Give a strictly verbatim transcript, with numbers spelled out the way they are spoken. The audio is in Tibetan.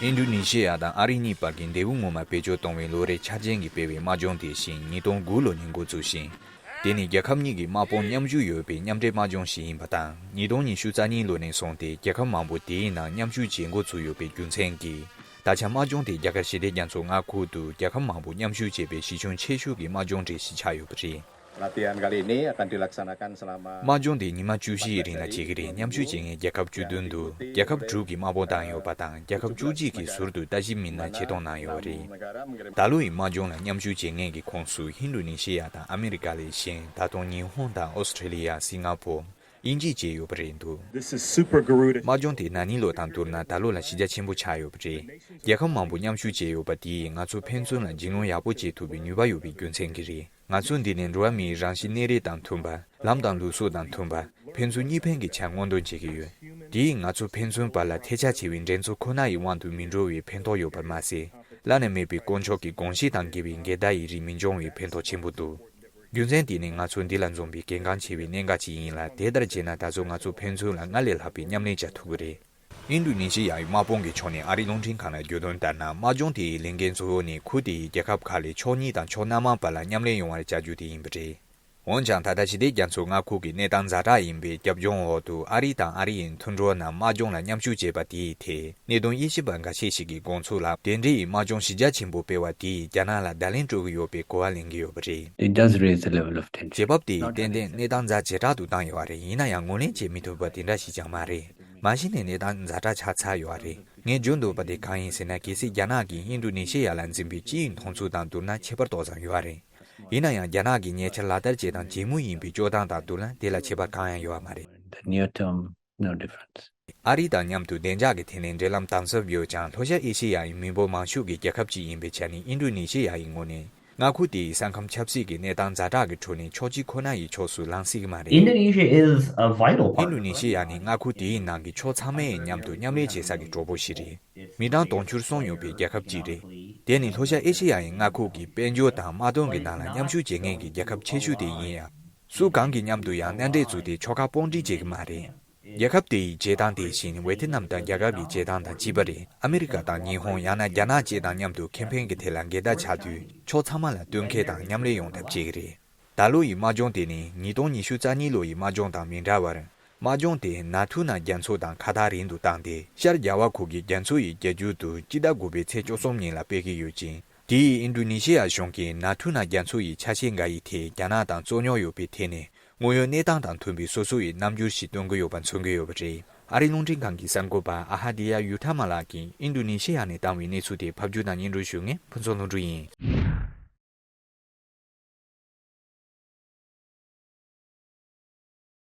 ཨིན་ཌོ་ནེ་ཤི་ཡ་དང་ཨ་རི་གཉིས་བར་གྱི་འབྲས་བུ་ངོ་མ་བེད་སྤྱོད་གཏོང་བའི་ལོ་རེའི་འཆར་ཅན་གྱིས་སྤེལ་བའི་དམག་སྦྱོང་དེ་བཞིན་ཉིས་སྟོང་དགུ་ལོ་ནས་འགོ་བཙུགས་ཤིང་། དེ་ནི་རྒྱལ་ཁབ་གཉིས་ཀྱི་དམག་དཔུང་མཉམ་ཞུགས་ཡོད་པའི་མཉམ་འབྲེལ་དམག་སྦྱོང་ཞིག་ཡིན་པ་དང་། ཉིས་སྟོང་ཉི་ཤུ་རྩ་གཉིས་ལོ་ནས་བཟུང་སྟེ་རྒྱལ་ཁབ་མང་པོ་དེའི་ནང་མཉམ་ཞུགས་བྱེད་འགོ་ཚུགས་ཡོད་པའི་རྒྱུ་མཚན་གྱིས། ད་ཆ་དམག་སྦྱོང་དེ་རྒྱ་གར་ཞི་བདེ་རྒྱ་མཚོའི་མངའ་ཁུལ་དུ་རྒྱལ་ཁབ་མང་པོ་མཉམ་ཞུགས་བྱས་པའི་གཞི་ཁྱོན་ཆེ་ཤོས་ཀྱི་དམག་སྦྱོང་གྲས་ཤིག་ཆགས་ཡོད་པ་རེད། Latihan kali ini akan dilaksanakan selama དམག་སྦྱོང་དེ་ཉི་མ་བཅུ་བཞི་ཡི་རིང་ལ་བྱེད་ཀྱི་རེད། མཉམ་ཞུགས་བྱེད་མཁན་རྒྱལ་ཁབ་བཅུ་བདུན་དུ་རྒྱལ་ཁབ་དྲུག་གི་དམག་དཔུང་བཏང་ཡོད་པ་དང་། རྒྱལ་ཁབ་བཅུ་གཅིག་གིས་ཟུར་དུ་ལྟ་ཞིབ་མི་སྣ་ཆེད་གཏོང་གནང་ཡོད་པ་རེད། ད་ལོ་ཡི་དམག་སྦྱོང་ལ་མཉམ་ཞུགས་བྱེད་མཁན་གྱི་ཁོངས་སུ་ཧིན་རྡུ་ནེ་ཤི་ཡ་དང་ཨ་མི་རི་ཀ་ལས་གཞན། ད་དུང་ཉི་ཧོང་དང་ཨོ་སི་ཁྲེ་ལི་ཡ། སིང་ག་པོར། དབྱིན་ཇི་བཅས་ཡོད་པ་རེད་འདུག This is super Garuda. དམག་སྦྱོང་དེ་ན་ནིང་ལོ་དང་བསྡུར་ན་ད་ལོ་ལ་གཞི་རྒྱ་ཆེན་པོ་ཆགས་ཡོད་པ་རེད། རྒྱལ་ཁབ་མང་པོ་མཉམ་ཞུགས་བྱས་ཡོད་པ་དེས་ང་ཚོ་ཕན་ཚུན་ལ་རྒྱུས་ལོན་ཡག་པོ་བྱེད་ཐུབ་པའི་ནུས་པ་ཡོད་པའི་རྒྱུ་མཚན་གྱིས་རེད། ང་ཚོ་འདི་ནས་འགྲོ་བ་མིའི་རང་བཞིན་གནས་རིགས་དང་མཐུན་པ། ལམ་དང་ལུགས་སྲོལ་དང་མཐུན་པ། ཕན་ཚུན་གཉིས་ཕན་གྱི་ཆ་སྔོག་འདོན་བྱེད་ཀྱི་ཡོད། དེས་ང་ཚོ་ཕན་ཚུན་བར་ལ་ཐལ་ཆ་ཆེ་བའི་འགྲན་རྩོད་ཁོ་ན་ཡི་དབང་དུ་མི་འགྲོ་བའི་ཕན་ཐོགས་ཡོད་པར་མ་ཟད། བླ་ན་མེད་པའི་དཀོན་མཆོག་གི་དགོངས་གཞི་དང་འགལ་བའི་འགལ་ཟླ་ཡི་རིགས་མི་འབྱུང་བའི་ཕན་ཐོགས་ཆེན་པོ་འདུག་རྒྱུ་མཚན་དེ་ནི་ང་ཚོ་འདི་ལ་འཛོམས་པའི་གལ་འགངས་ཆེ་བའི་གནད་འགག་ཅིག་ཡིན་ལ། དེ་ལྟར་བྱས་ན་ད་གཟོད་ང་ཚོ་ཕན་ཚུན་ལ་སྔར་ལས་ལྷག་པའི་མཉམ་ལས་བྱ་ཐུབ་ཀྱི་རེད། ཨིན་རྡུ་ནེ་ཤི་ཡ་ཡི་དམག་དཔུང་གི་ཕྱོགས་ནས་ཨ་རིའི་རླུང་འཕྲིན་ཁང་ལ་བརྗོད་དོན་ལྟར་ན། དམག་སྦྱོང་དེ་ཡི་ལས་འགན་གཙོ་བོ་ནི་ཁུལ་དེ་ཡི་རྒྱལ་ཁབ་ཁག་ལས་ཕྱོགས་གཉིས་དང་ཕྱོགས་སྣ་མང་བར་ལ་མཉམ་ལས་ཡོང་བར་བྱ་རྒྱུ་དེ་ཡིན་པ་རེད། འོན་ཀྱང་ད་ལྟ་ཞི་བདེ་རྒྱ་མཚོའི་མངའ་ཁུལ་གྱི་གནས་སྟངས་ཛ་དྲག་ཡིན་པའི་རྒྱབ་ལྗོངས་འོག་ཏུ། ཨ་རི་དང་ཨ་རི་ཡི་མཐུན་གྲོགས་རྣམས་དམག་སྦྱོང་ལ་མཉམ་ཞུགས་བྱས་པ་དེའི་ཐད་གནད་དོན་དབྱེ་ཞིབ་པ་འགའ་ཤས་ཤིག་གི་དགོངས་ཚུལ་ལ། དེ་འདྲའི་དམག་སྦྱོང་གཞི་རྒྱ་ཆེན་པོ་སྤེལ་བ་དེས་རྒྱ་ནག་ལ་བརྡ་ལན་སྤྲོད་ཀྱི་ཡོད་པའི་གོ་བ་ལེན་གྱི་ཡོད་པ་རེད། It does raise the level of tension. བྱེད་བབ་དེས་ཏན་ཏན་གནས་སྟངས་ཛ་ཇེ་དྲག་ཏུ་བཏང་ཡོད་པ་རེད། ཡིན་ན་ཡང་ངོས་ལེན་བྱེད་མི་ཐུབ་པ་དེ་འདྲ་ཞིག་ཀྱང་མ་རེད། མ་གཞི་ནས་གནས་སྟངས་ཛ་དྲག་ཆགས་ཚར་ཡོད་པ་རེད། ངས་བརྗོད་འདོད་པ་དེ་གང་ཡིན་ཟེར་ན། གལ་སྲིད་རྒྱ་ནག་གིས་ཨིན་རྡུ་ནེ་ཤི་ཡ་ལ་འཛིན་པའི་སྤྱི་ཡི་མཐོང་ཚུལ་དང་བསྡུར་ན་ཁྱད་པར་ཏོག་ཙམ་ཡོད་པ་རེད། ཡིན་ན་ཡང་རྒྱ་ནག་གིས་ཉེ་ཆར་ལག་བསྟར་བྱས་དང་བྱེད་མུས་ཡིན་པའི་སྤྱོད་སྟངས་དང་བསྡུར་ན་དེ་ལ་ཁྱད་པར་གང་ཡང་ཡོད་པ་མ་རེད། The near term, no difference. ཨ་རི་དང་མཉམ་དུ་བདེ་འཇགས་ཀྱི་ཐད་ནས་འབྲེལ་ལམ་དམ་ཟབ་ཡོད་ཀྱང་། ལྷོ་ཤར་ཨེ་ཤེ་ཡ་ཡི་མི་འབོར་མང་ཤོས་ཀྱི་རྒྱལ་ཁབ་ཅིག་ཡིན་པའི་ཆ་ནས། ཨིན་རྡུ་ནེ་ཤི་ཡ་ཡི་ངོས་ནས་མངའ་ཁུལ་དེ་ཡི་ས་ཁམས་ཆབ་སྲིད་ཀྱི་གནས་སྟངས་ཛ་དྲག་གི་ཁྲོད་ནས་ཕྱོགས་གཅིག་ཁོ་ན་ཡི་ཕྱོགས་སུ་ལངས་སྲིད་ཀྱི་མ་རེད། Indonesia is a vital ཨིན་རྡུ་ནེ་ཤི་ཡ་ནི་མངའ་ཁུལ་དེའི་ནང་གི་ཕྱོགས་ཚང་མའི་མཉམ་དུ་མཉམ་ལས་བྱེད་ས་ཀྱི་གྲོགས་པོ་ཞིག་རེད། མི་གྲངས་དུང་ཕྱུར་གསུམ་ཡོད་པའི་རྒྱལ་ཁབ་ཅིག་རེད། དེ་ནི་ལྷོ་ཤར་ཨེ་ཤེ་ཡ་ཡི་མངའ་ཁུལ་གྱི་དཔལ་འབྱོར་དང་དམག་དོན་གྱི་ནང་ལ་མཉམ་ཞུགས་བྱེད་མཁན་གྱི་རྒྱལ་ཁབ་ཆེ་ཤོས་དེ་ཡིན་ཡང་། སུ་གང་གི་མཉམ་དུ་ཡང་མཉམ་འབྲེལ་བཙུགས་ཏེ་ཕྱོགས་ཁག་དཔུང་སྒྲིག་བྱེད་ཀྱི་མ་རེད། རྒྱལ་ཁབ་དེ་ཡི་བྱེད་སྟངས་དེ་བཞིན་ཝེ་ཐི་ནམ་དང་རྒྱ་གར་གྱི་བྱེད་སྟངས་དང་གཅིག་པ་རེད། ཨ་མི་རི་ཀ་དང་ཉི་ཧོང་ཡང་ན་རྒྱ་ནག་བཅས་དང་མཉམ་དུ་ཁེ་ཕན་གྱི་ཐད་ལ་འགལ་ཟླ་ཆགས་དུས། ཕྱོགས་ཚང་མ་ལ་བསྟུན་མཁས་དང་མཉམ་ལས་ཡོང་ཐབས་བྱེད་ཀྱི་རེད། ད་ལོ་ཡི་དམག་སྦྱོང་དེ་ནི་ཉིས་སྟོང་ཉི་ཤུ་རྩ་གཉིས་ལོ་ཡི་དམག་སྦྱོང་དང་མི་འདྲ་བར། དམག་སྦྱོང་དེ་ན་ཐུ་ན་རྒྱ་མཚོ་དང་ཁ་ཐག་རིང་དུ་བཏང་སྟེ། ཤར་རྒྱལ་བ་ཁུལ་གྱི་རྒྱ་མཚོ་ཡི་རྒྱ་རྒྱུད་དུ་སྤྱི་ཟླ་དགུ་པའི་ཚེས་བཅུ་གསུམ་ཉིན་ལ་སྤེལ་གྱི་ཡོད་ཅིང་། དེ་ཡིས་ཨིན་རྡུ་ནི་ཤི་ཡ་གཞུང་གིས་ན་ཐུ་ན་རྒྱ་མཚོ་ཡི་ཆ་ཤས་འགའ་ཡི་ཐད་རྒྱ་ནག་དང་རྩོད་རྙོག་ཡོད་པའི་ཐད་ནས། དངོས་ཡོད་གནས་སྟངས་དང་མཐུན་པའི་སོ་སོ་ཡི་རྣམ་འགྱུར་ཞིག་སྟོན་གྱི་ཡོད་པ་མཚོན་གྱི་ཡོད་པ་རེད། ཨ་རིའི་རླུང་འཕྲིན་ཁང་གི་གསར་འགོད་པ་ཨ་ཧ་དི་ཡ་ཡུ་ཐ་མ་ལགས་ཀྱིས་ཨིན་རྡུ་ནི་ཤི་ཡ་ནས་བཏང་བའི་གནས་ཚུལ་དེ་ཕབ་སྒྱུར་དང་སྙན་སྒྲོན་ཞུ་མཁན་ཕུན་ཚོགས་ལྷུན་གྲུབ་ཡིན།